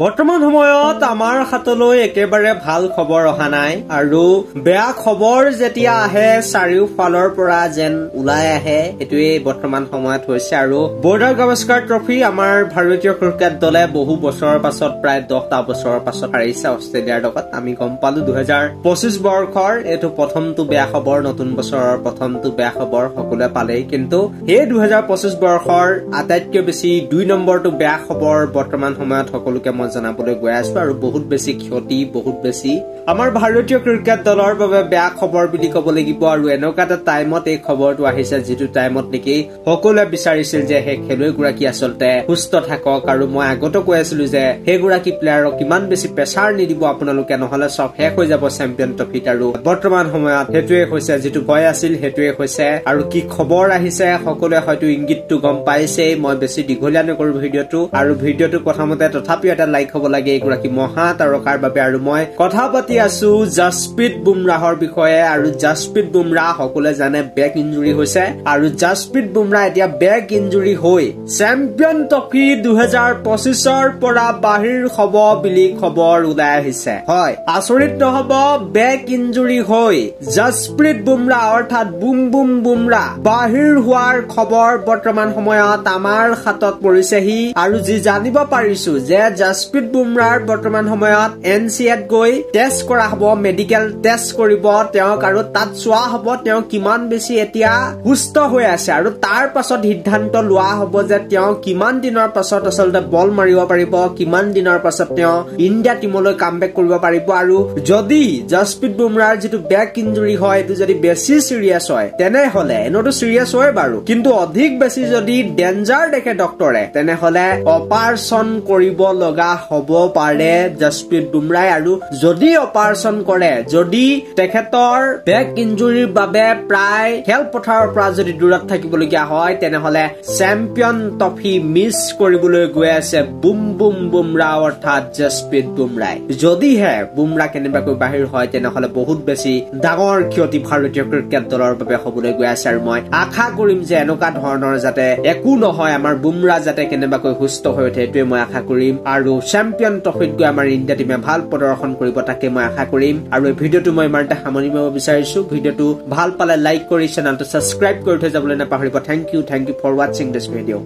বৰ্তমান সময়ত আমাৰ হাতলৈ একেবাৰে ভাল খবৰ অহা নাই আৰু বেয়া খবৰ যেতিয়া আহে চাৰিওফালৰ পৰা যেন ওলাই আহে, সেইটোৱে বৰ্তমান সময়ত হৈছে। আৰু বৰ্ডাৰ গাভাস্কাৰ ট্ৰফি আমাৰ ভাৰতীয় ক্ৰিকেট দলে বহু বছৰৰ পাছত, প্ৰায় 10টা বছৰৰ পাছত হাৰিছে অষ্ট্ৰেলিয়াৰ লগত। আমি গম পালো 2025 বৰ্ষৰ এইটো প্ৰথমটো বেয়া খবৰ, নতুন বছৰৰ প্ৰথমটো বেয়া খবৰ সকলোৱে পালেই। কিন্তু সেই 2025 বৰ্ষৰ আটাইতকৈ বেছি 2 নম্বৰটো বেয়া খবৰ বৰ্তমান সময়ত সকলোকে মই জনাবলৈ গৈ আছো। আৰু বহুত বেছি ক্ষতি, বহুত বেছি আমাৰ ভাৰতীয় ক্ৰিকেট দলৰ বাবে বেয়া খবৰ বুলি ক'ব লাগিব। আৰু এনেকুৱা এটা টাইমত এই খবৰটো আহিছে যিটো টাইমত নেকি সকলোৱে বিচাৰিছিল যে সেই খেলুৱৈগৰাকী আচলতে সুস্থ থাকক। আৰু মই আগতো কৈ আছিলো যে সেইগৰাকী প্লেয়াৰক ইমান বেছি প্ৰেছাৰ নিদিব আপোনালোকে, নহলে চব শেষ হৈ যাব চেম্পিয়ন ট্ৰফিত। আৰু বৰ্তমান সময়ত সেইটোৱে হৈছে, যিটো ভয় আছিল সেইটোৱে হৈছে। আৰু কি খবৰ আহিছে সকলোৱে হয়তো ইংগিতটো গম পাইছেই। মই বেছি দীঘলীয়া নকৰো ভিডিঅ'টো। আৰু ভিডিঅ'টো প্ৰথমতে তথাপিও এটা লাইক হ'ব লাগে এইগৰাকী মহা তাৰকাৰ বাবে। আৰু মই কথা পাতি আছো জাসপ্ৰীত বুমৰাহৰ বিষয়ে। আৰু জাসপ্ৰীত বুমৰাহ সকলোৱে জানে বেক ইঞ্জুৰি হৈছে। আৰু জাসপ্ৰীত বুমৰাহ এতিয়া বেক ইঞ্জুৰি হৈ চেম্পিয়ন ট্ৰফি 2025ৰ পৰা বাহিৰ হব বুলি খবৰ ওলাই আহিছে। হয়, আচৰিত নহব, বেক ইঞ্জুৰি হৈ জাসপ্ৰীত বুমৰাহ অৰ্থাৎ বুম বুম বুমৰাহ বাহিৰ হোৱাৰ খবৰ বৰ্তমান সময়ত আমাৰ হাতত পৰিছেহি। আৰু যি জানিব পাৰিছো যে জাসপ্ৰীত বুমৰাৰ বৰ্তমান সময়ত NCAত গৈ টেষ্ট কৰা হব, মেডিকেল টেষ্ট কৰিব তেওঁক। আৰু তাত চোৱা হব তেওঁ কিমান বেছি এতিয়া সুস্থ হৈ আছে। আৰু তাৰ পাছত সিদ্ধান্ত লোৱা হব যে তেওঁ কিমান দিনৰ পাছত আচলতে বল মাৰিব পাৰিব, কিমান দিনৰ পাছত তেওঁ ইণ্ডিয়া টিমলৈ কামবেক কৰিব পাৰিব। আৰু যদি জাসপ্ৰীত বুমৰাৰ যিটো বেক ইঞ্জুৰি হয় এইটো যদি বেছি চিৰিয়াছ হয়, তেনেহলে এনেওতো চিৰিয়াছ হয় বাৰু, কিন্তু অধিক বেছি যদি ডেঞ্জাৰ দেখে ডক্টৰে, তেনেহলে অপাৰেচন কৰিব লগা হব পাৰে জাসপ্ৰীত বুমৰাই। আৰু যদি অপাৰেচন কৰে, যদি তেখেতৰ বেক ইঞ্জুৰিৰ বাবে প্ৰায় খেলপথাৰৰ পৰা যদি দূৰত থাকিবলগীয়া হয়, তেনেহলে চেম্পিয়ন ট্ৰফি মিছ কৰিবলৈ গৈ আছে বুম বুম বুমৰাহ অৰ্থাৎ জাসপ্ৰীত বুমৰাই। যদিহে বুমৰাহ কেনেবাকৈ বাহিৰ হয়, তেনেহলে বহুত বেছি ডাঙৰ ক্ষতি ভাৰতীয় ক্ৰিকেট দলৰ বাবে হবলৈ গৈ আছে। আৰু মই আশা কৰিম যে এনেকুৱা ধৰণৰ যাতে একো নহয়, আমাৰ বুমৰাহ যাতে কেনেবাকৈ সুস্থ হৈ উঠে, সেইটোৱে মই আশা কৰিম। আৰু চেম্পিয়ন ট্ৰফিত গৈ আমাৰ ইণ্ডিয়া টিমে ভাল প্ৰদৰ্শন কৰিব, তাকে মই আশা কৰিম। আৰু এই ভিডিঅ'টো মই ইমানতে সামৰণি মাৰিব বিচাৰিছো। ভিডিঅ'টো ভাল পালে লাইক কৰি চেনেলটো ছাবস্ক্ৰাইব কৰি থৈ যাবলৈ নাপাহৰিব। Thank you for watching this video.